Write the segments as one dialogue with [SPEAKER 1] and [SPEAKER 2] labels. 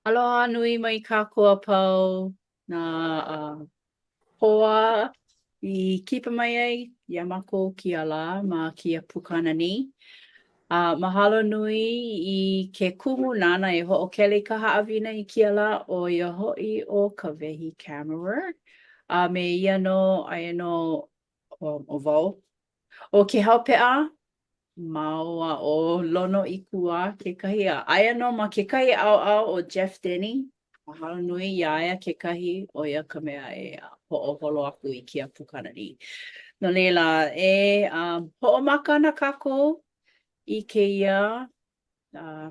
[SPEAKER 1] Aloha nui mai kākou a pau nā uh, hoa i kipa mai ai iā mākou kēia lā ma kēia pukana nei. A uh, mahalo nui i ke kumu nāna e hoʻokele i ka haʻawina i kēia lā, ʻo ia hoʻi ʻo Kawehi Kammerer. A me ia nō, aia nō ʻo wau. ʻO Kehau Peʻa māua ʻo Lono ʻIkua kekahi, a aia nō ma kekahi ʻaoʻao ʻo Jeff Denny. Mahalo nui iā ia kekahi, ʻo ia ka mea e hoʻoholo aku i kēia pukana nei. No laila, e um, hoʻomaka ana kākou i kēia uh,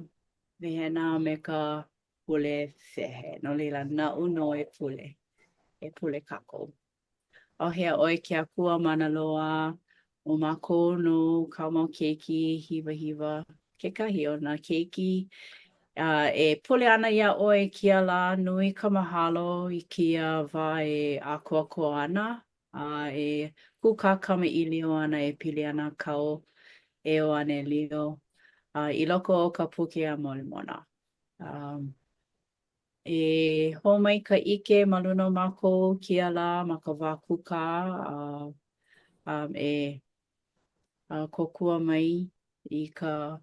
[SPEAKER 1] wehena me ka pule wehe. No laila, naʻu nō e pule. E pule kākou. ʻAuhea ʻoe ke Akua mana loa, ʻo mākou nō kāu mau keiki hiwahiwa, kekahi o nā keiki, a e pule ana iā ʻoe i kēia lā, nui ka mahalo i kēia wā e ʻākoakoa ana a e kūkā kamaʻilio ana e pili ana kāu ʻeuanelio a i loko o ka puke a Molemona. Um, E hō mai ka ʻike ma luna o mākou kēia lā ma ka wā kūkā a um, e a kōkua mai i ka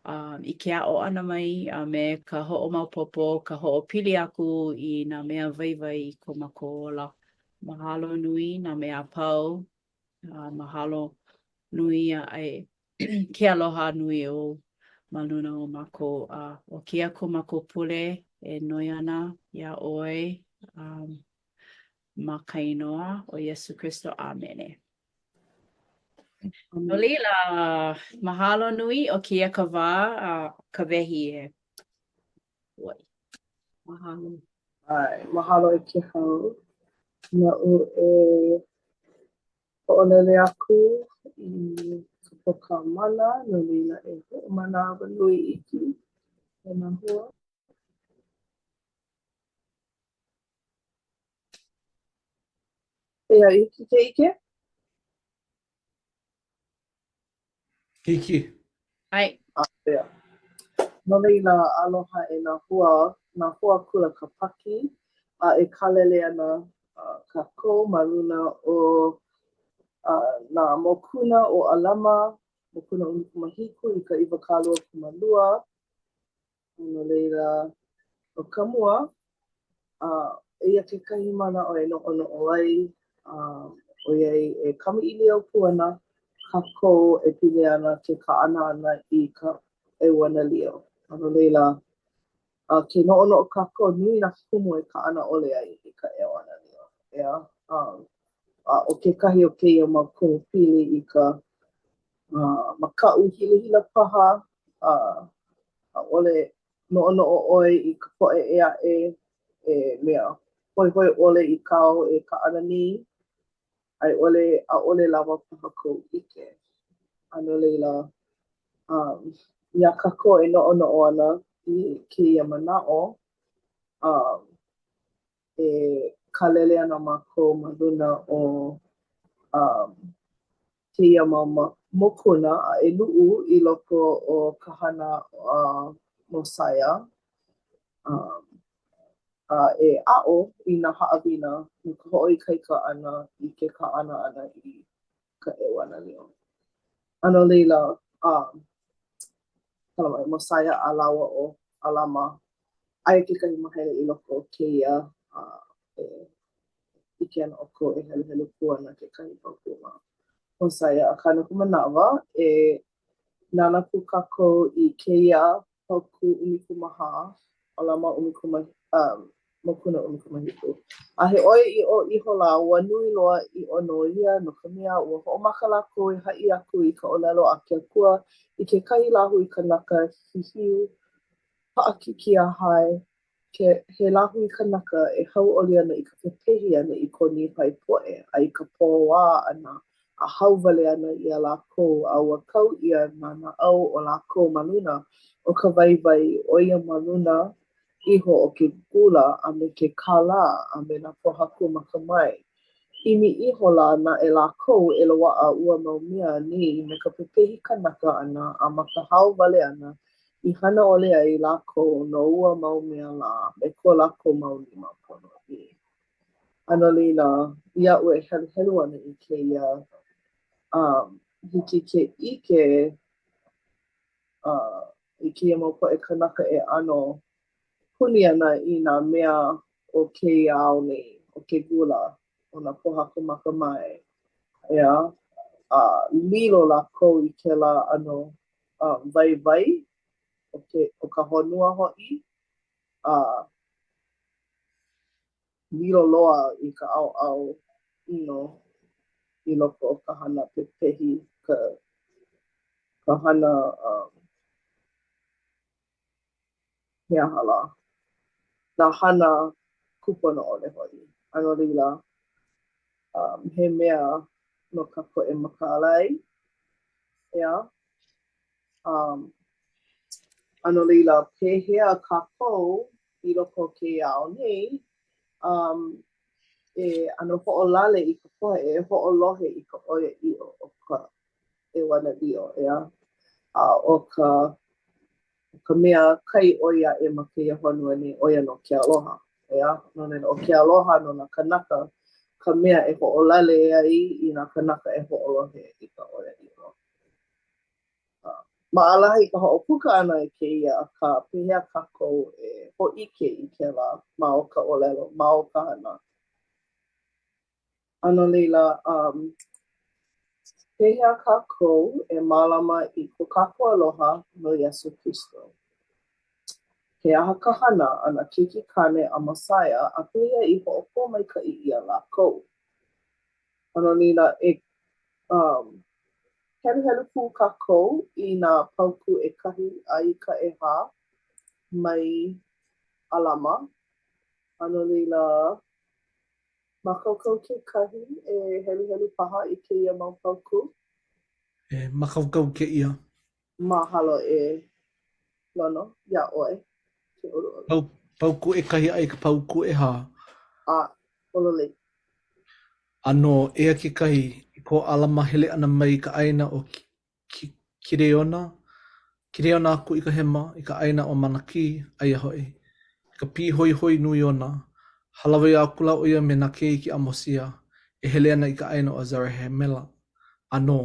[SPEAKER 1] um, i ke aʻo ʻana mai a me ka hoʻomaopopo, ka hoʻopili aku i nā mea waiwai i ko mākou ola. Mahalo nui nā mea a pau. A mahalo nui a e ke aloha nui ou ma luna o mākou. A ʻo kēia ko mākou pule e noi ana iā ʻoe um, ma ka inoa o Iesū Kristo. ʻĀmene. No laila, mahalo nui ʻo kēia ka wā a Kawehi e ʻoi. Mahalo.
[SPEAKER 2] ʻAe, mahalo e Kehau. Naʻu e hoʻolele aku i ka pōkā mana, no laila e hoʻomanawanui iki e nā hoa. Eia, hiki ke ʻike?
[SPEAKER 3] Hiki.
[SPEAKER 1] ʻAe.
[SPEAKER 2] ʻAe. No laila, aloha e nā hoa, nā hoa kula Kāpaki, a e kālele ana kākou ma luna o nā mokuna o ʻAlama, mokuna 17 i ka 22. No laila, ʻo ka mua, eia kekahi manaʻo e noʻonoʻo ai, ʻoiai e kamaʻilio pū ana kākou e pili ana ke kaʻana ʻana i ka ʻeuanelio. A no laila, ke noʻonoʻo kākou, nui nā kumu e kaʻana ʻole ai i ka ʻeuanelio, ʻeā? A ʻo kekahi o kēia mau kumu pili i ka makaʻu hilahila paha, a ʻaʻole noʻonoʻo ʻoe i ka poʻe ʻē aʻe e mea hoihoi ʻole i kāu e kaʻana nei, a i ʻole ʻaʻole lawa paha kou ʻike. A no laila, um, iā kākou e noʻonoʻo ana i kēia manaʻo, um, e kālele ana mākou ma luna o um, kēia mau mokuna a e luʻu i loko o ka hana a Mosaia um, a e aʻo i nā haʻawina no ka hoʻoikaika ʻana i ke kaʻana ʻana i ka ʻeuanelio. A no laila, um, kala mai, Mosaia a lāua ʻo ʻAlama, aia kekahi māhele i loko o kēia a e ʻike ana ʻoukou e heluhelu pū ana kekahi paukū ma Mosaia. Akā no ka manawa, e nānā pū kākou i kēia paukū 14, ʻAlama 10, um, mokuna 17. A he ʻoiaʻiʻo ihola ua nui loa ʻiʻo nō ia, no ka mea, ua hoʻomaka lākou e haʻi aku i ka ʻōlelo a ke Akua i kekahi lāhui kanaka hihiu, paʻakikī a hae, ke, he lāhui kanaka e hauʻoli ana i ka pepehi ʻana i ko Nīpai poʻe, a i ka pōwā ʻana a hao wale ʻana iā lākou, a ua kau ʻia nā naʻau o lākou ma luna o ka waiwai ʻo ia ma luna iho o ke gula a me ke kālā a me nā pōhaku makamae. ʻImi ihola naʻe lākou e loaʻa ua mau mea nei me ka pepehi kanaka ʻana a ma ka hao wale ʻana. I hana ʻole ai lākou no ua mau mea lā me ko lākou mau lima ponoʻī. A no laila, iaʻu e heluhelu ana i kēia, um, hiki ke ʻike uh, i kēia mau poʻe kanaka e ʻano puni ana i nā mea o kēia ao nei, ʻo ke gula, ʻo nā pōhaku makamae, ʻeā, a lilo lākou i kēlā ʻano um, waiwai o, ke, o ka honua hoʻi, a lilo loa i ka ʻaoʻao ʻino i loko o ka hana pepehi, ka, ka hana um, he aha lā, nā hana kūpono ʻole hoʻi. A no laila, um, he mea no kākou e makaʻala ai, ʻeā? Um, a no laila, pehea kākou i loko o kēia ao nei, um, e ʻano hoʻolale i ka poʻe e hoʻolohe i ka ʻoiaʻiʻo o ka ʻeuanelio, ʻeā? A ʻo ka, ʻo ka mea kai ʻoi aʻe ma kēia honua nei, ʻo ia nō ke aloha, ʻeā? No laila, ʻo ke aloha no nā kanaka ka mea e hoʻolale ai i nā kanaka e hoʻolohe i ka ʻoiaʻiʻo. Maʻalahi ka hoʻopuka ʻana i kēia, akā, pehea kākou e hōʻike i kēlā ma o ka ʻōlelo, ma o ka hana? A no laila, um, pehea kākou e mālama i ko kākou aloha no Iesū Kristo? He aha ka hana a nā keiki kāne a Mosaia a pehea i hoʻopōmaikaʻi ʻia lākou? A no laila, e um, heluhelu pū kākou i nā paukū ʻekahi a i ka ʻehā mai ʻAlama. A no laila, mākaukau kekahi e heluhelu paha i kēia mau paukū?
[SPEAKER 3] E mākaukau kēia.
[SPEAKER 2] Mahalo e Lono iā ʻoe, ke ʻoluʻolu.
[SPEAKER 3] Pau, paukū ʻekahi a i ka paukū ʻehā.
[SPEAKER 2] A, pololei.
[SPEAKER 3] ʻĀnō, eia kekahi, i ko ʻAlama hele ʻana mai i ka ʻāina ʻo Kireona, Kireona aku i ka hema, i ka ʻāina ʻo Manaki, aia hoʻi, i ka pīhoihoi nui ona, hālāwai akula ʻo ia me nā keiki a Mosia, e hele ana i ka ʻāina ʻo Zarahemela. ʻĀnō,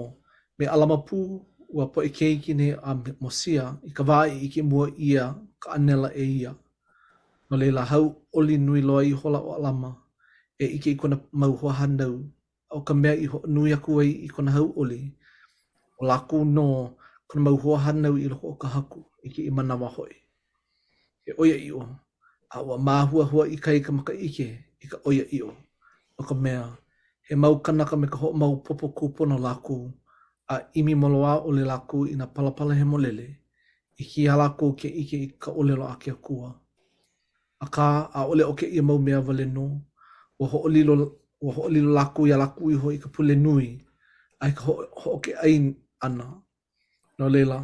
[SPEAKER 3] me ʻAlama pū ua poʻe keiki nei a Mosia i ka wā i ʻike mua ʻia ka ʻānela e ia. No laila, hauʻoli nui loa ihola ʻo ʻAlama e ʻike i kona mau hoahānau, a ʻo ka mea i hoʻonui aku ai i kona hauʻoli, ʻo lākou nō kona mau hoahānau i loko o ka Haku i kēia manawa hoʻi. He ʻoiaʻiʻo, a ua māhuahua ikaika ma ka ʻike i ka ʻoiaʻiʻo, no ka mea, he mau kānaka me ka hoʻomaopopo kūpono lākou, a ʻimi moloā ʻole lākou i nā palapala hemolele, i hiki iā lākou ke ʻike i ka ʻōlelo a ke Akua. Akā, ʻaʻole ʻo kēia mau mea wale nō, ua hoʻolilo, ua hoʻolilo lākou iā lākou iho i ka pule nui, a i ka hoʻoke ʻai ʻana, No laila,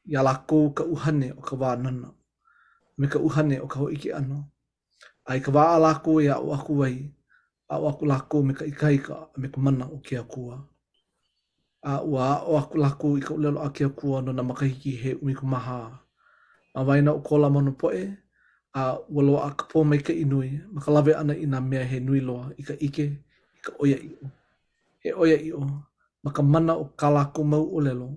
[SPEAKER 3] iā lākou ka ʻuhane o ka wānana, a me ka ʻuhane o ka hōʻike ʻana. A i ka wā a lākou e aʻo aku ai, aʻo aku lākou me ka ikaika a me ka mana o ke Akua. A ua aʻo aku lākou i ka ʻōlelo a ke Akua no nā makahiki he 14, ma waena o ko Lamana poʻe, a ua loaʻa ka pōmaikaʻi nui ma ka lawe ʻana i nā mea he nui loa i ka ʻike i ka ʻoiaʻiʻo. He ʻoiaʻiʻo, ma ka mana o kā lākou mau ʻōlelo,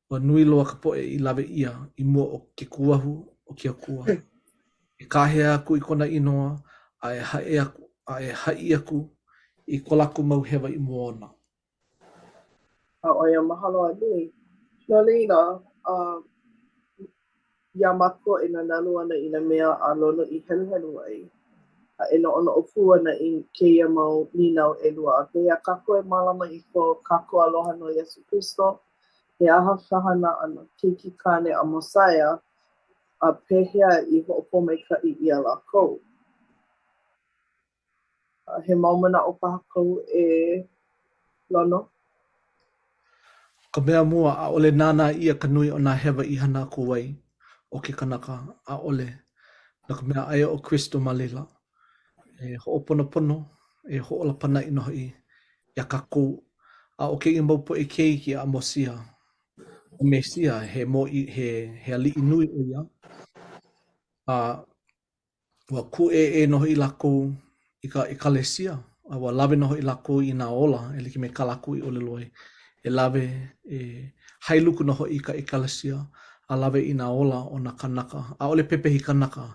[SPEAKER 3] ua nui loa ka poʻe i lawe ʻia i mua o ke kuahu o ke Akua, e kāhea aku i kona inoa a e haʻi aku, a e haʻi aku i ko lākou mau hewa i mua ona.
[SPEAKER 2] A ʻo ia mahalo a nui. No laila, uh, iā mākou e nanalu ana i nā mea a Lono i heluhelu ai, a e noʻonoʻo pū ana i kēia mau nīnau ʻelua, pehea kākou e mālama i ko kākou aloha no Iesū Kristo? He aha ka hana a nā keiki kāne a Mosaia, a pehea i hoʻopōmaikaʻi ʻia lākou? He mau manaʻo paha kou e Lono?
[SPEAKER 3] ʻO ka mea mua, ʻaʻole nānā ʻia ka nui o nā hewa i hana aku ai o ke kanaka, ʻaʻole, no ka mea, aia ʻo Kristo ma laila e hoʻoponopono, e hoʻola pānaʻi nō hoʻi iā kākou. A ʻo kēia mau poʻe keiki a Mosia. ʻO Mesia, he mōʻī, he, he aliʻi nui ʻo ia. A ua kūʻēʻē nō hoʻi lākou i ka ʻekalesia, a ua lawe nō hoʻi lākou i nā ola e like me kā lākou i ʻōlelo ai, e lawe, e hailuku nō hoʻi i ka ʻekalesia, a lawe i nā ola o nā kānaka, ʻaʻole pepehi kanaka,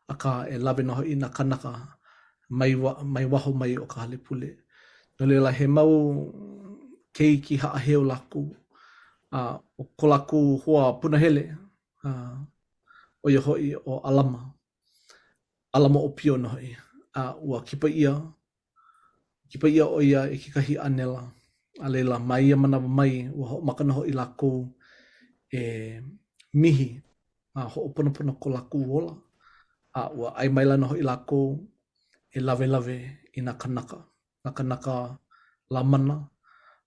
[SPEAKER 3] akā, e lawe nō hoʻi i nā kānaka mai, mai waho mai o ka hale pule. No laila, he mau keiki haʻaheo lākou, a ʻo ko lākou hoa punahele, a ʻo ia hoʻi ʻo ʻAlama, ʻAlama ʻōpio nō hoʻi, a ua kipa ʻia, kipa ʻia ʻo ia e kekahi ʻānela, a laila, ma ia manawa mai, ua hoʻomaka nō hoʻi lākou e mihi a hoʻoponopono ko lākou ola, a ua ʻae maila nō hoʻi lākou e lawelawe i nā kānaka. nā kānaka Lāmana,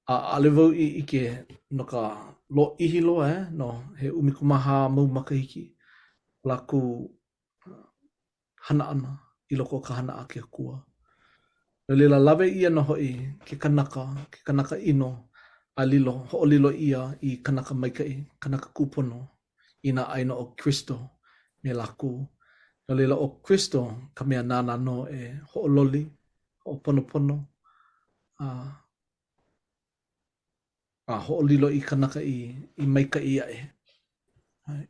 [SPEAKER 3] a ʻaʻole wau i ʻike no ka lōʻihi loa, eh, no he 14 mau makahiki lākou hana ʻana i loko o ka hana a ke Akua. No laila, lawe ʻia nō hoʻi ke kanaka, ke kanaka ʻino, a lilo, hoʻolilo ʻia i kanaka maikaʻi, kanaka kūpono inā aia nō ʻo Kristo me lākou. No laila, ʻo Kristo ka mea nāna nō e hoʻololi, hoʻoponopono, a, a hoʻolilo i kanaka i, i maikaʻi aʻe. ʻAe.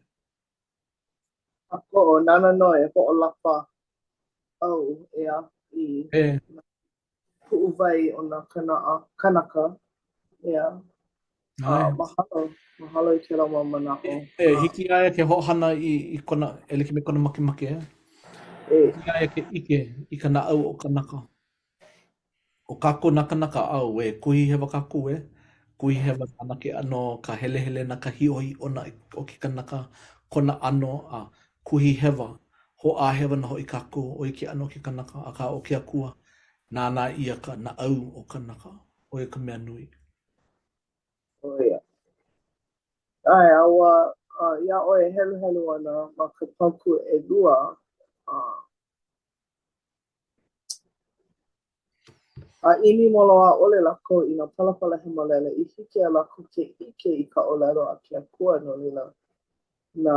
[SPEAKER 2] Kākoʻo, nāna nō e hoʻolapa au, ʻeā, i
[SPEAKER 3] E.
[SPEAKER 2] puʻuwai o nā kanaka, ʻeā. A mahalo, mahalo i kēlā mau manaʻo.
[SPEAKER 3] E, hiki iā ia ke hoʻohana i, i kona, e like me kona makemake, e. E. Hiki iā ia ke ʻike i ka naʻau o kanaka. ʻO kākou nā kanaka au, e kuhi hewa kākou, e. Kuhi hewa nāna ke ʻano, ka helehelena, ka hiʻohiʻona o ke kanaka, kona ʻano, a kuhi hewa, hoʻāhewa nō hoʻi kākou, ʻo ia ke ʻano o ke kanaka, akā ʻo ke Akua, nānā ʻia ka naʻau o kanaka, ʻo ia ka mea nui.
[SPEAKER 2] ʻO ia. ʻAe, a ua, uh, iā ʻoe e heluhelu ana ma ka paukū ʻelua, uh, a ʻimi moloā ʻole lākou i nā palapala hemolele i hiki iā lākou ke ʻike i ka ʻōlelo a ke Akua no laila nā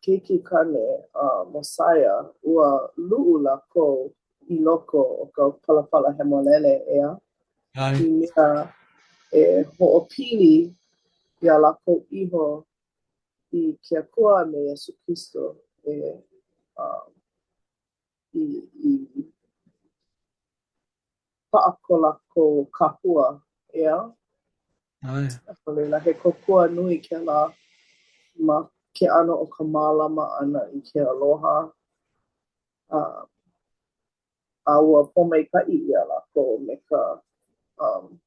[SPEAKER 2] keiki kāne a Mosaia, ua luʻu lākou i loko o ka palapala hemolele, ʻeā? I mea e hoʻopili iā lākou iho i ke Akua a me Iesū Kristo e um, i, i paʻa ko lākou kahua, ʻeā?
[SPEAKER 3] ʻAe.
[SPEAKER 2] No laila, he kōkua nui kēlā ma ke ʻano o ka mālama ʻana i ke aloha. A, a ua pōmaikaʻi ʻia lākou me ka um,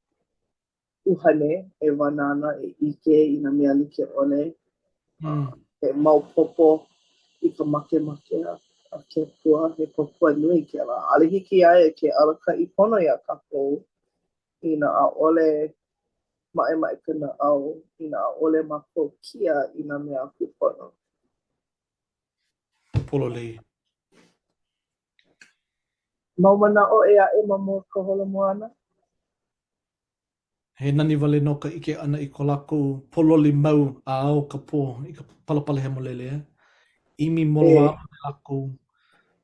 [SPEAKER 2] ʻuhane e wānana, e ʻike i nā mea like ʻole, mm. e maopopo i ka makemake a, a ke Akua, he kōkua nui kēlā. ʻAʻole hiki iā ia ke alakaʻi pono iā kākou inā ʻaʻole maʻemaʻe ka naʻau, inā ʻaʻole mākou kia i nā mea kūpono.
[SPEAKER 3] Pololei.
[SPEAKER 2] Mau manaʻo ʻē aʻe ma mua o ka holomua ʻana?
[SPEAKER 3] He nani wale nō ka ʻike ʻana i ko lākou pōloli mau a ao ka pō i ka Palapala Hemolele, e. ʻImi moloā ʻole lākou,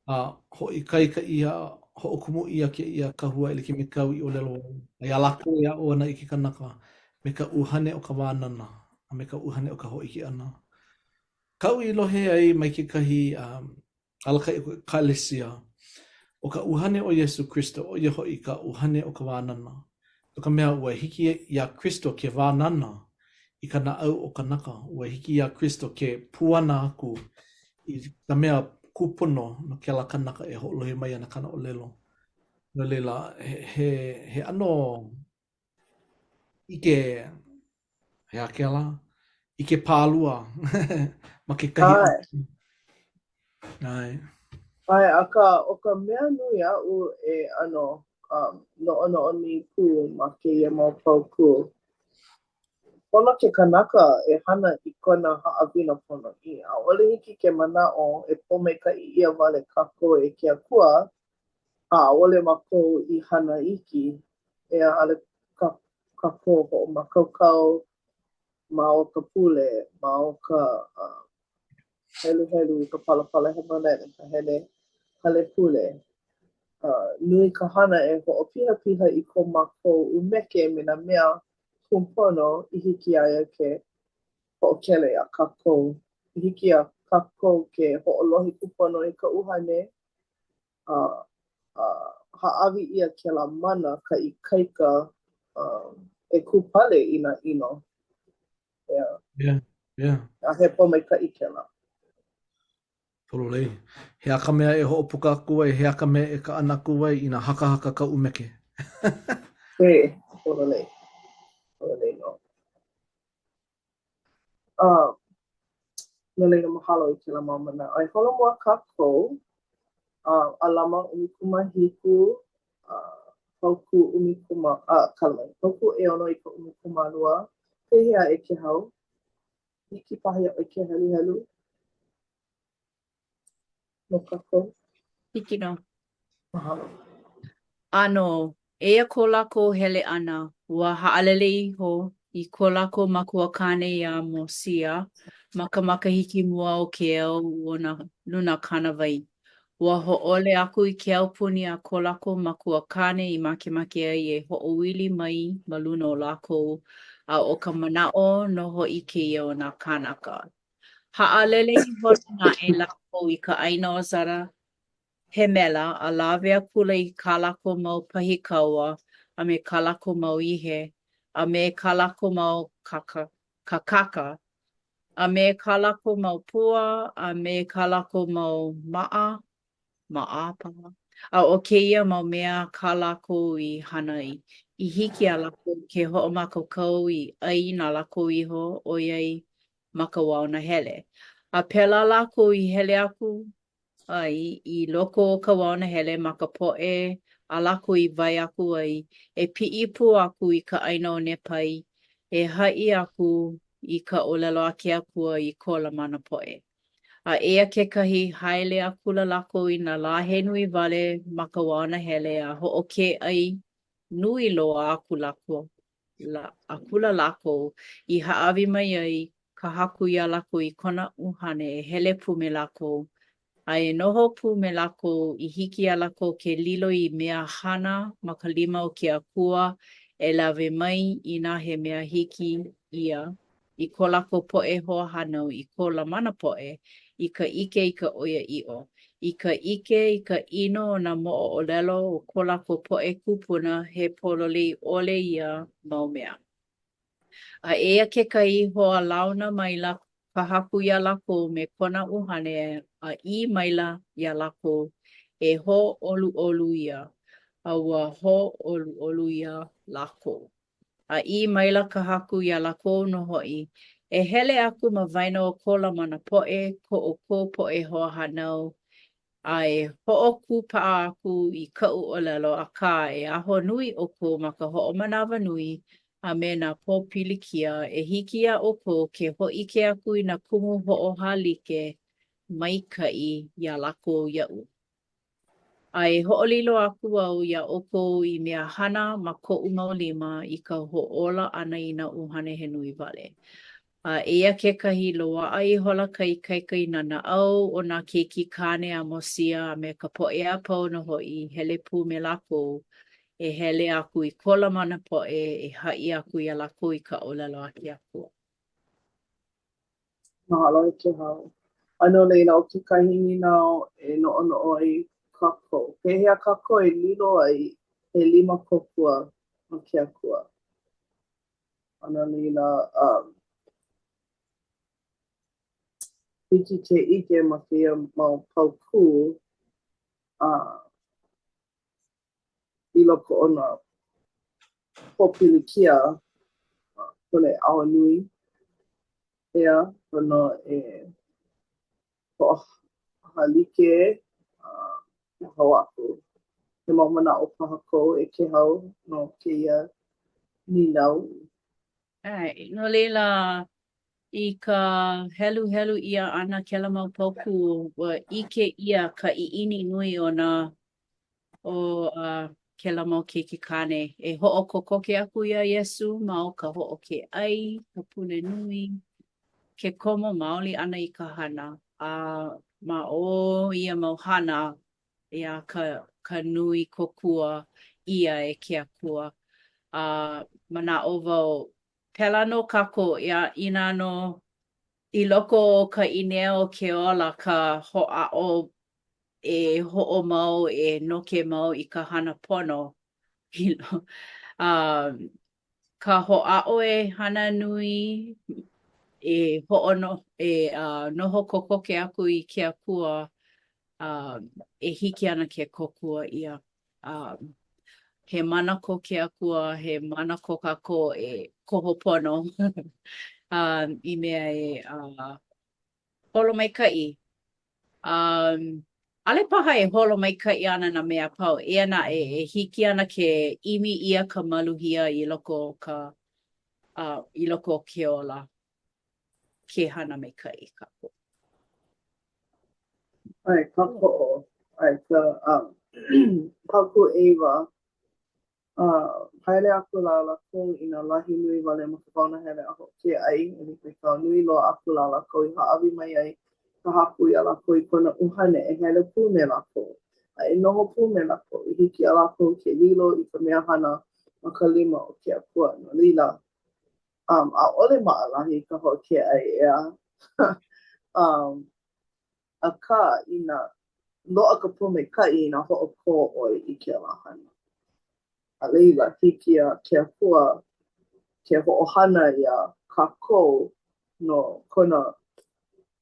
[SPEAKER 3] a hoʻoikaika ʻia, hoʻokumu ʻia kēia kahua e like me kāu i ʻōlelo ai. A iā lākou e aʻo ana i ke kanaka me ka ʻuhane o ka wānana a me ka ʻuhane o ka hōʻike ʻana. Kaʻu i lohe ai mai kekahi um, alakaʻi o ka ʻekalesia, ʻo ka ʻUhane o Iesū Kristo, ʻo ia hoʻi ka ʻUhane o ka wānana, no ka mea, ua hiki iā Kristo ke wānana i ka naʻau o kanaka, ua hiki iā Kristo ke puana aku i ka mea kūpono no kēlā kanaka e hoʻolohe mai ana kāna ʻōlelo. No laila, he, he, he ʻano ʻike, he aha kēlā? ʻIke pālua ma kekahi
[SPEAKER 2] ʻae.
[SPEAKER 3] ʻAe.
[SPEAKER 2] ʻAe, akā, ʻo ka mea nui aʻu e ʻano um, noʻonoʻo nei pū ma kēia mau paukū, pono ke kanaka e hana i kona haʻawina ponoʻī. ʻAʻole hiki ke manaʻo e pōmaikaʻi ʻia wale kākou e ke Akua, a ʻaʻole mākou i hana iki, ʻeā, ʻaʻole kākou hoʻomākaukau. ma o ka pule, ma o ka uh, heluhelu i ka palapala hemolele, ka hele hale pule. Uh, nui ka hana e hoʻopihapiha i ko mākou ʻumeke me nā mea kūpono i hiki iā ia ke hoʻokele iā kākou. I hiki iā kākou ke hoʻolohe kūpono i ka ʻUhane, a, a hāʻawi ʻia kēlā mana, ka ikaika um, e kūpale i nā ʻino. Yeah.
[SPEAKER 3] Yeah, yeah.
[SPEAKER 2] A he pōmaikaʻi kēlā.
[SPEAKER 3] Pololei. He aha ka mea e hoʻopuka aku ai, he aha ka mea e kaʻana aku ai inā hakahaka ka ʻumeke.
[SPEAKER 2] E, pololei. Pololei nō. Uh, no laila mahalo i kēlā mau manaʻo. E holomua kākou, uh, ʻalama 17, uh, paukū ʻumikūmā, uh, kala mai, paukū ʻeono i ka 12. Pehea e Kēhau? Hiki paha iā ʻoe ke heluhelu no kākou?
[SPEAKER 1] Hiki nō.
[SPEAKER 2] Mahalo.
[SPEAKER 1] ʻĀnō, eia ko lākou hele ʻana, ua haʻalele iho i ko lākou makua kāne iā Mosia ma ka makahiki mua o ke au o nā luna kānāwai. Ua hōʻole aku i ke aupuni a ko lākou makua kāne i makemake ai e hoʻoili mai ma luna o lākou, a ʻo ka manaʻo nō hoʻi kēia o nā kānaka. Haʻalele ihola naʻe lākou i ka ʻāina o Zarahemela a lawe akula i kā lākou mau pahi kaua, a me kā lākou mau ihe, a me kā lākou mau kakaka, a me kā lākou mau pua, a me kā lākou mau maʻa, maʻa paha, a ʻo kēia mau mea kā lākou i hana ai, i hiki iā lākou ke hoʻomākaukau i ʻai na lākou iho, ʻoiai ma ka wao nahele. A pēlā lākou i hele aku ai i loko o ka wao nahele ma ka poʻe a lākou i wae aku ai, e piʻi pū aku i ka ʻāina ʻo Nepai, e haʻi aku i ka ʻōlelo a ke Akua i ko Lamana poʻe. A eia kekahi, haele akula lākou i nā lā he nui wale ma ka wao nahele a hoʻokē ʻai nui loa aku lākou, akula lākou i hāʻawi mai ai ka Haku iā lākou i kona ʻUhane e hele pū me lākou, a e noho pū me lākou i hiki iā lākou ke lilo i mea hana ma ka lima o ke Akua e lawe mai inā he mea hiki ia i ko lākou poʻe hoahānau i ko Lamana poʻe i ka ʻike i ka ʻoiaʻiʻo, i ka ʻike i ka ʻino o nā moʻoʻōlelo o ko lākou poʻe kūpuna he pololei ʻole ia mau mea. A eia kekahi, hoalauna maila ka Haku iā lākou me kona ʻUhane a ʻī maila iā lākou, e hōʻoluʻolu ia, a ua hōʻoluʻolu ia lākou. A ʻī maila ka Haku iā lākou nō hoʻi, E hele aku ma waena o ko Lamana poʻe, ko ʻoukou poʻe hoahānau, a e hoʻokūpaʻa aku i kaʻu ʻōlelo, akā, e ahonui ʻoukou ma ka hoʻomanawanui a me nā pōpilikia, e hiki iā ʻoukou ke hōʻike aku i nā kumu hoʻohālike maikaʻi iā lākou iaʻu. A e hoʻolilo aku au iā ʻoukou i mea hana ma koʻu mau lima i ka hoʻōla ʻana i nā ʻuhane he nui wale. A eia kekahi, loaʻa ihola ka ikaika i nā naʻau o nā keiki kāne a Mosia a me ka poʻe a pau nō hoʻi i hele pū me lākou, e hele aku i ko Lamana poʻe e haʻi aku iā lākou i ka ʻōlelo a ke Akua.
[SPEAKER 2] Mahalo e Kēhau. A no laila, ʻo kekahi nīnau e noʻonoʻo ai kākou, pehea kākou e lilo ai he lima kōkua no ke Akua? A no laila, um, hiki ke ʻike ma kēia mau paukū, uh, i loko o nā pōpilikia pono e ahonui, ʻeā, pono e hoʻohālike a hou aku. He mau manaʻo paha kou e Kēhau no kēia nīnau?
[SPEAKER 1] ʻAe, no laila, i ka heluhelu ʻia ʻana kēlā mau paukū, ua ʻike ʻia ka ʻiʻini nui o nā o uh. kēlā mau keiki kāne e hoʻokokoke aku iā Iesū ma o ka hoʻokē ʻai, ka pule nui, ke komo maoli ʻana i ka hana, a ma o ia mau hana, ʻeā, ka, ka nui kōkua ʻia e ke Akua. A manaʻo wau, pēlā nō kākou, ʻeā, inā nō i loko o ka ʻīnea o ke ola ka hoʻāʻo e hoʻomau, e noke mau i ka hana pono, a ka hoʻāʻo e hana nui, e hoʻono, e noho kokoke aku i ke Akua, e hiki ana ke kōkua ʻia. He mana ko ke Akua, he mana ko kākou e koho pono i mea e holo maikaʻi. Um, ʻaʻole paha e holo maikaʻi ana nā mea a pau, eia naʻe, e hiki ana ke ʻimi ʻia ka maluhia i loko o ka, uh, i loko o ke ola, ke hana maikaʻi kākou.
[SPEAKER 2] ʻAe, kākoʻo. ʻAe, ka, um, paukū ʻeiwa, A haele akula lākou i nā wahi nui wale ma ka wao nahele a hoʻokē ʻai, e like me kāu, nui loa akula lākou i hāʻawi mai ai ka Haku iā lākou i kona ʻUhane e hele pū me lākou, a e noho pū me lākou, i hiki iā lākou ke lilo i ka mea hana ma ka lima o ke Akua. No laila, um, ʻaʻole maʻalahi ka hoʻokē ʻai, ʻeā? um, Akā, inā loaʻa ka pōmaikaʻi inā hoʻokō ʻoe i kēlā hana. A laila, hiki iā ke Akua ke hoʻohana iā kākou no kona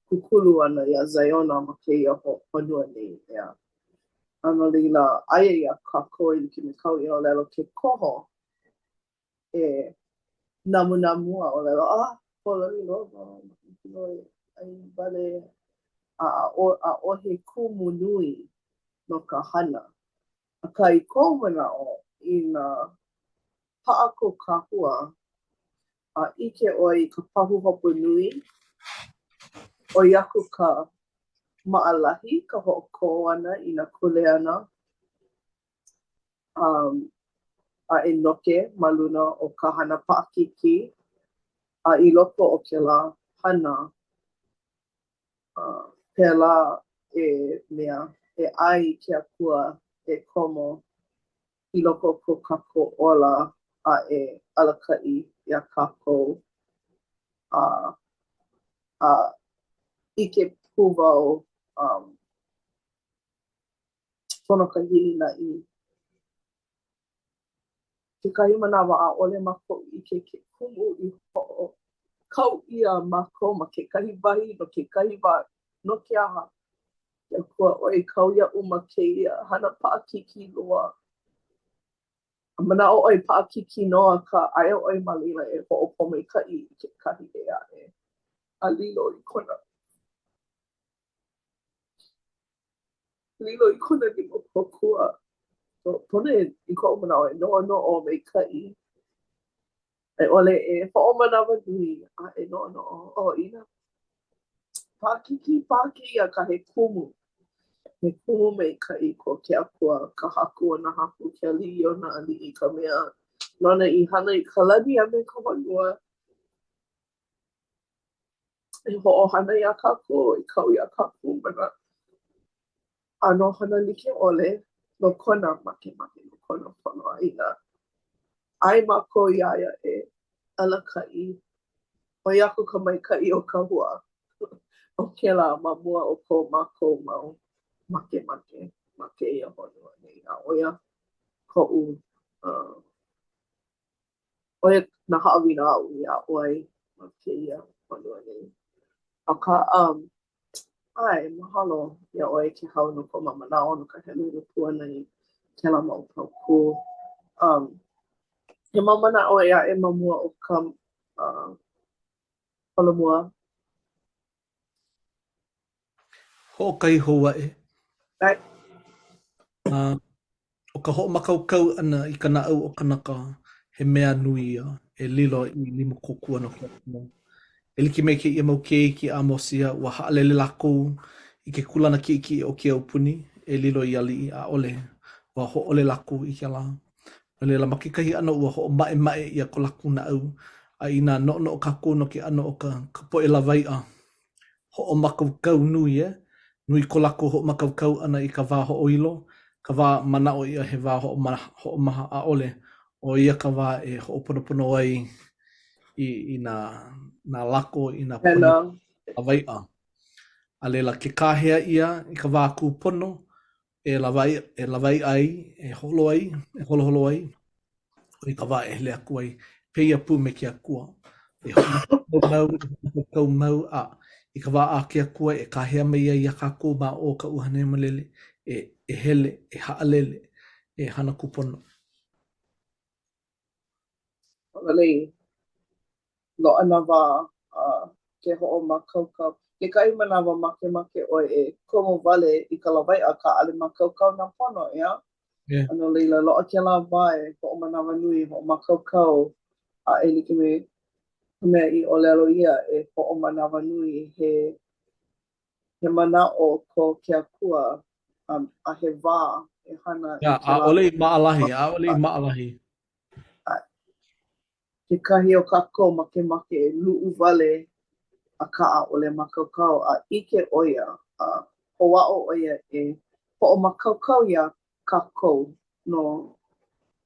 [SPEAKER 2] kūkulu ʻana iā Ziona ma kēia honua nei, ʻeā. A no laila, aia iā kākou e like me kāu i ʻōlelo ke koho e namunamu a ʻōlelo, ah, pōloli loa wau, makemake wau e ʻai wale, a ʻaʻohe kumu nui no ka hana. Akā i koʻu manaʻo, inā paʻa kou kahua a ʻike ʻoe i ka pahuhopu nui, ʻoi aku ka maʻalahi ka hoʻokō ʻana i nā kuleana um, a e noke ma luna o ka hana paʻakikī, a i loko o kēlā hana, uh, pēlā e mea, e ʻae i ke Akua e komo i loko o ko kākou ola a e alakaʻi iā kākou. A, a ʻike pū wau um, Pono ka hilinaʻi. Kekahi manawa, ʻaʻole mākou ʻike ke kumu i hoʻokau ʻia mākou ma kekahi wahi no kekahi wā. No ke aha? Ke Akua ʻoe i kau iaʻu ma kēia hana paʻakikī loa. A manaʻo ʻoe paʻakikī nō, akā aia ʻoe ma laila e hoʻopōmaikaʻi i kekahi ʻē aʻe a lilo i kona. Lilo i kona lima kōkua. So, pono e, i koʻu manaʻo, e noʻonoʻo maikaʻi. A i ʻole e hoʻomanawanui a e noʻonoʻo, oh, inā paʻakikī paha kēia akā he kumu. He kumu maikaʻi ko ke Akua, ka Haku o nā haku, ke Aliʻi o nā aliʻi, ka mea nāna i hana i ka lani a me ka honua. E hoʻohana iā kākou, e kau iā kākou ma nā ʻano hana like ʻole no kona makemake, no kona pono a inā ʻae mākou iā ia e alakaʻi, ʻoi aku ka maikaʻi o ka hua o kēlā ma mua o ko mākou mau makemake ma kēia honua nei. A ʻo ia koʻu uh, ʻo ia nā haʻawina aʻu i aʻo ai ma kēia honua nei. Akā, um, ʻae, mahalo iā ʻoe Kehau no kou mau manaʻo no ka heluhelu pū ʻana i kēlā mau paukū. Um, he mau manaʻo ʻē aʻe ma mua o ka uh, holomua?
[SPEAKER 3] Hoʻokahi hou aʻe.
[SPEAKER 2] ʻAe.
[SPEAKER 3] Uh, ʻo ka hoʻomākaukau ʻana i ka naʻau o kanaka, he mea nui ia e lilo i lima kōkua no ke Akua. E like me kēia mau keiki a Mosia, ua haʻalele lākou i ke kūlana kiʻekiʻe o ke aupuni e lilo i aliʻi, ʻaʻole. Ua hōʻole lākou i kēlā. No laila, ma kekahi ʻano ua hoʻomaʻemaʻe ʻia ko lākou naʻau. A inā noʻonoʻo kākou no ke ʻano o ka, ka poʻe lawaiʻa, hoʻomākaukau nui, eh? Nui ko lākou hoʻomākaukau ʻana i ka wā hoʻoilo, ka wā manaʻo ʻia he wā hoʻomaha, hoʻomaha, ʻaʻole. ʻO ia ka wā e hoʻoponopono ai i, i nā, nā lako, i nā pono lawaiʻa. A laila, ke kāhea ʻia i ka wā kūpono, e lawai, e lawaiʻa ai, e holo ai, e holoholo ai, ʻo ia ka wā e hele aku ai, pēia pū me ke Akua. E hoʻomākaukau mau, e hoʻomākaukau mau, a i ka wā a ke Akua e kāhea mai ai iā kākou ma o ka ʻUhane Hemolele, e, e hele, e haʻalele, e hana kūpono.
[SPEAKER 2] Pololei. Loaʻa nā wā a ke hoʻomākaukau. Kekahi manawa makemake ʻoe e komo wale i ka lawaiʻa akā ʻaʻole mākaukau nā pono, ʻeā?
[SPEAKER 3] Yeah.
[SPEAKER 2] A no laila, loaʻa kēlā wā e hoʻomanawanui, hoʻomākaukau, a e like me ka mea i ʻōlelo ʻia e hoʻomanawanui he he manaʻo ko ke Akua a, a he wā e hana
[SPEAKER 3] i kēlā. ʻAʻole i maʻalahi, ʻaʻole i maʻalahi.
[SPEAKER 2] Kekahi o kākou makemake e luʻu wale akā ʻaʻole mākaukau a ʻike ʻo ia a hoʻāʻo ʻo ia e hoʻomākaukau iā kākou no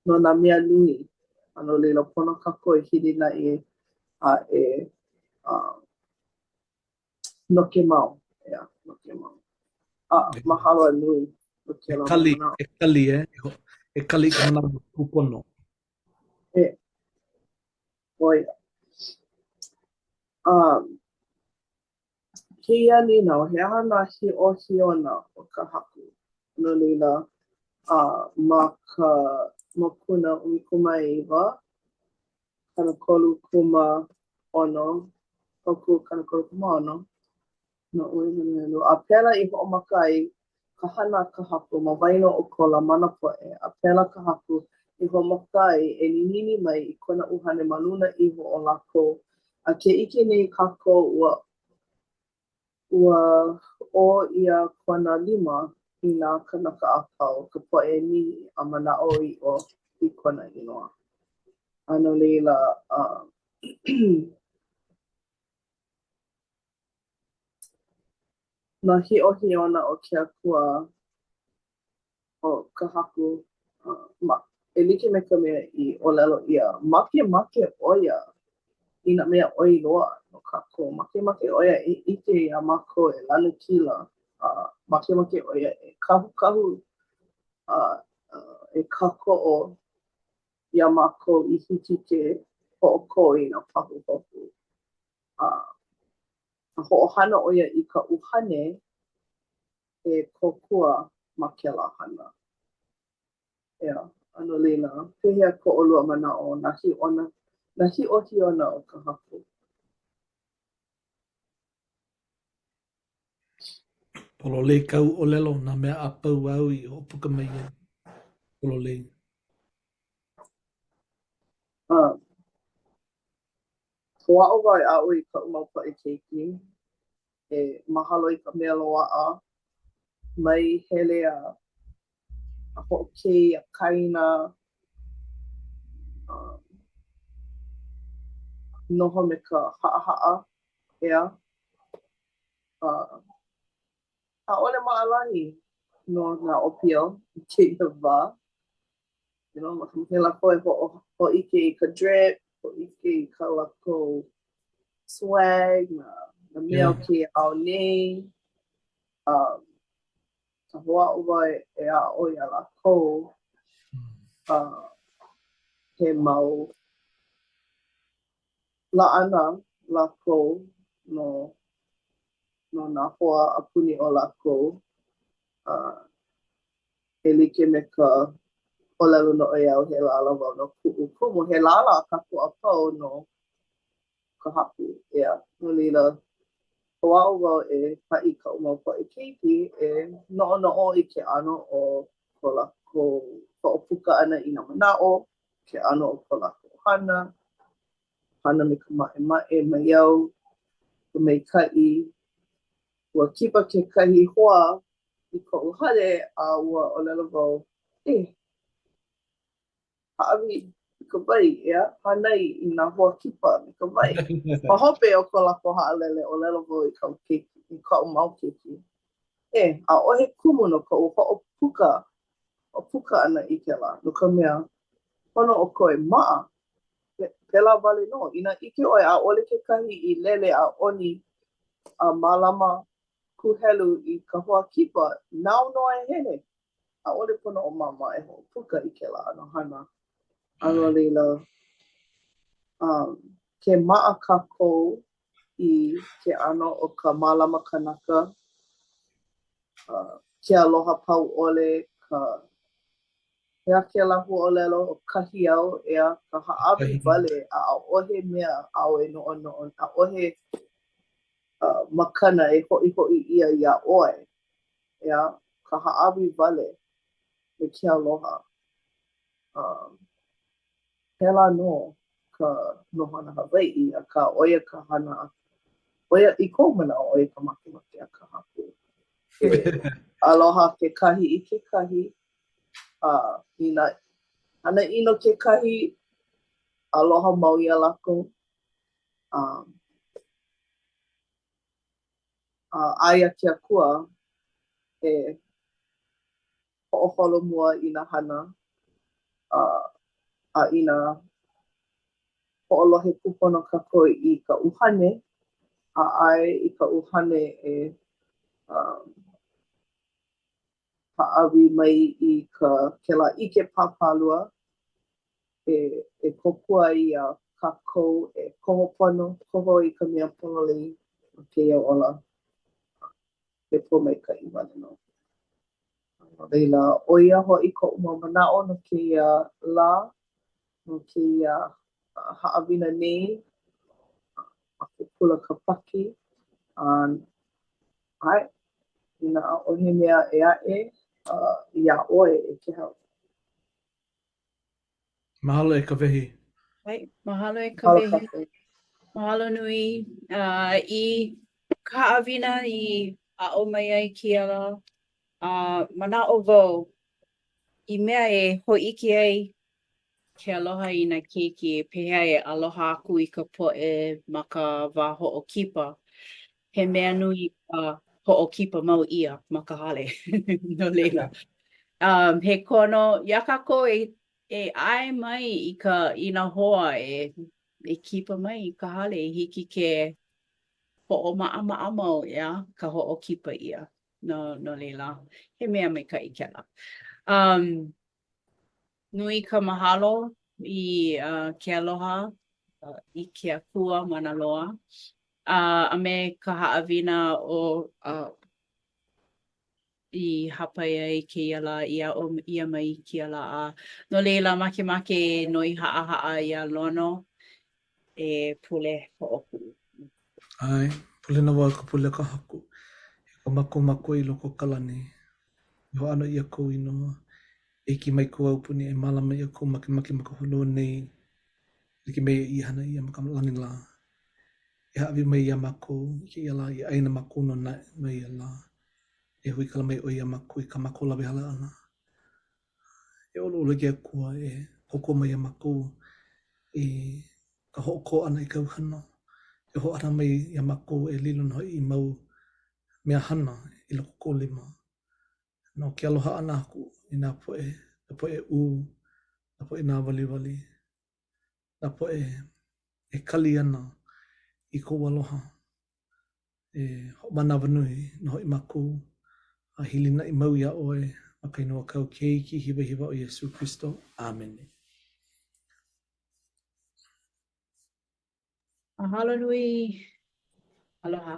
[SPEAKER 2] no nā mea nui. A no laila pono kākou e hilinaʻi a e uh, noke mau, ʻeā, noke mau. A mahalo a nui
[SPEAKER 3] no kēlā e kali, e kali, e, e kali i ka manawa kūpono.
[SPEAKER 2] E, ʻo ia. Um, kēia nīnau, he aha nā hiʻohiʻona o ka Haku? No laila, uh, ma ka mokuna 19, 36, paukū 36, noʻu e heluhelu. A pēlā i hoʻomaka ai ka hana a ka Haku ma waena o ko Lamana poʻe, a pēlā ka Haku i hoʻomaka ai e ninini mai i kona ʻUhane ma luna iho o lākou, a ke ʻike nei kākou ua ua ʻō ʻia kona lima i nā kānaka a pau, ka poʻe mihi a manaʻoʻiʻo i kona inoa. A no laila, uh, nā hiʻohiʻona o ke Akua o ka Haku, ma, e like me ka mea i ʻōlelo ʻia, makemake ʻo ia i nā mea ʻoi loa no kākou. Makemake ʻo ia e ʻike iā mākou e lanakila, a makemake ʻo ia e kahukahu a e kākoʻo iā mākou i hiki ke hoʻokō i nā pahuhopu. A hoʻohana ʻo ia i ka ʻuhane e kōkua ma kēlā hana. ʻEā, a no laila, pehea ko ʻolua manaʻo nā hiʻona, nā hiʻohiʻona o ka Haku?
[SPEAKER 3] Pololei kāu ʻōlelo, nā mea a pau āu i hoʻopuka mai ai. Pololei.
[SPEAKER 2] Uh, hoʻāʻo wau e aʻo i kaʻu mau poʻe keiki e mahalo i ka mea loaʻa mai hele a a hoʻokei a kaena um, noho me ka haʻahaʻa, ʻeā. Uh, ʻaʻole maʻalahi no nā ʻōpio i kēia wā. You know, makemake lākou e hoʻo, hōʻike i ka drip, hōʻike i kā lākou swag, nā, nā mea yeah. o kēia ao nei. Um, a hoʻāʻo wau e, e aʻo iā lākou uh, he mau laʻana lākou no, no nā hoa a puni o lākou. Uh, e like me ka ʻōlelo noʻeau he lālā wau no kuʻu kumu, he lālā kākou a pau no ka Haku, ʻeā. No laila, hoʻāʻo wau e haʻi i kaʻu mau poʻe keiki e noʻonoʻo i ke ʻano o ko lākou hoʻopuka ʻana i nā manaʻo, ke ʻano o ko lākou hana, hana me ka maʻemaʻe, maiau, ka maikaʻi. Ua kipa kekahi hoa i koʻu hale a ua ʻōlelo wau. E hāʻawi i ka wai, ʻeā, hānai i nā hoa kipa me ka wai. Ma hope o ko lākou haʻalele, ʻōlelo wau i kaʻu keiki, i kaʻu mau keiki, E, ʻaʻohe kumu no koʻu hoʻopuka, hoʻopuka ʻana i kēlā, no ka mea, pono ʻoukou e maʻa. Pēlā wale nō. Inā ʻike ʻoe ʻaʻole kekahi i lele a ʻoni a mālama kūhelu i ka hoa kipa, nāu nō e hele. ʻAʻole pono ʻo Māmā e hoʻopuka i kēlā ʻano hana. A no laila, um, ke maʻa kākou i ke ʻano o ka mālama kanaka, uh, ke aloha pau ʻole, ka he aha kēlā huaʻōlelo ʻo kahi au, ʻeā, ka hāʻawi wale a ʻaʻohe mea āu e noʻonoʻo, ʻaʻohe uh, makana e hoʻihoʻi ʻia iā ʻoe. ʻEā, ka hāʻawi wale me ke aloha. Um, pēlā nō ka nohona Hawaiʻi, akā ʻo ia ka hana, ʻo ia, i koʻu manaʻo, ʻo ia ka makemake a ka Haku. E aloha kekahi i kekahi, a inā hana ʻino kekahi, aloha mau iā lākou. Um, A aia ke Akua e hoʻoholomua i nā hana, a, a inā hoʻolohe kūpono kākou i ka ʻUhane, a ʻae i ka ʻUhane e um, hāʻawi mai i ka kēlā ʻike pāpālua e, e kōkua ai iā kākou e koho pono, koho i ka mea pololei o kēia ola. He pōmaikaʻi wale nō. No laila, ʻo ia hoʻi koʻu mau manaʻo no kēia lā, no kēia haʻawina nei ma ke kula Kāpaki. A ʻae, inā ʻaʻohe mea ʻē aʻe uh, iā ʻoe e Kehau.
[SPEAKER 3] Mahalo e Kawehi.
[SPEAKER 1] ʻAe, mahalo e Kawehi. Mahalo nui uh, i ka haʻawina i aʻo mai ai kēia lā. Uh, manaʻo wau i mea e hōʻike ai ke aloha i nā keiki, pehea e aloha aku i ka poʻe ma ka wā hoʻokipa. He mea nui ka hoʻokipa mau ʻia ma ka hale. No laila, um, he kono iā kākou e, e ʻae mai i ka i nā hoa e, e kipa mai i ka hale i hiki ke hoʻomaʻamaʻa mau, ʻeā, ka hoʻokipa ʻia. No, no laila, he mea maikaʻi kēlā. Um, nui ka mahalo i uh, ke aloha uh, i ke Akua mana loa uh, a me ka haʻawina o uh, i hāpai ai kēia lā i aʻo ʻia mai i kēia lā. A no laila, makemake e noi haʻahaʻa iā Lono e pule hoʻokuʻu.
[SPEAKER 3] ʻAe, pule wau i ka pule a ka Haku. E ko mākou Makua i loko o ka lani, e hoʻāno ʻia kou inoa. E hiki mai kou aupuni e mālama ʻia kou makemake ma ka honua nei, e like me ia i hana ʻia ma ka lani lā. E hāʻawi mai iā mākou i kēia lā i ʻai na mākou no, no ia lā. E huikala mai ʻoe iā mākou i kā mākou lawehala ʻana. E ʻoluʻolu e ke Akua e kōkua mai iā mākou i ka hoʻokō ʻana i kāu hana. E hoʻohana mai iā mākou e lilo nō hoʻi i mau mea hana i loko o kou lima. No ke aloha ʻana aku i nā poʻe, nā poʻe ʻū, nā poʻe nāwaliwali, nā poʻe e kali ana i kou aloha. E hoʻomanawanui nō hoʻi mākou a hilinaʻi mau iā ʻoe ma ka inoa o kāu Keiki hiwahiwa ʻo Iesū Kristo. ʻĀmene.
[SPEAKER 1] Mahalo nui. Aloha.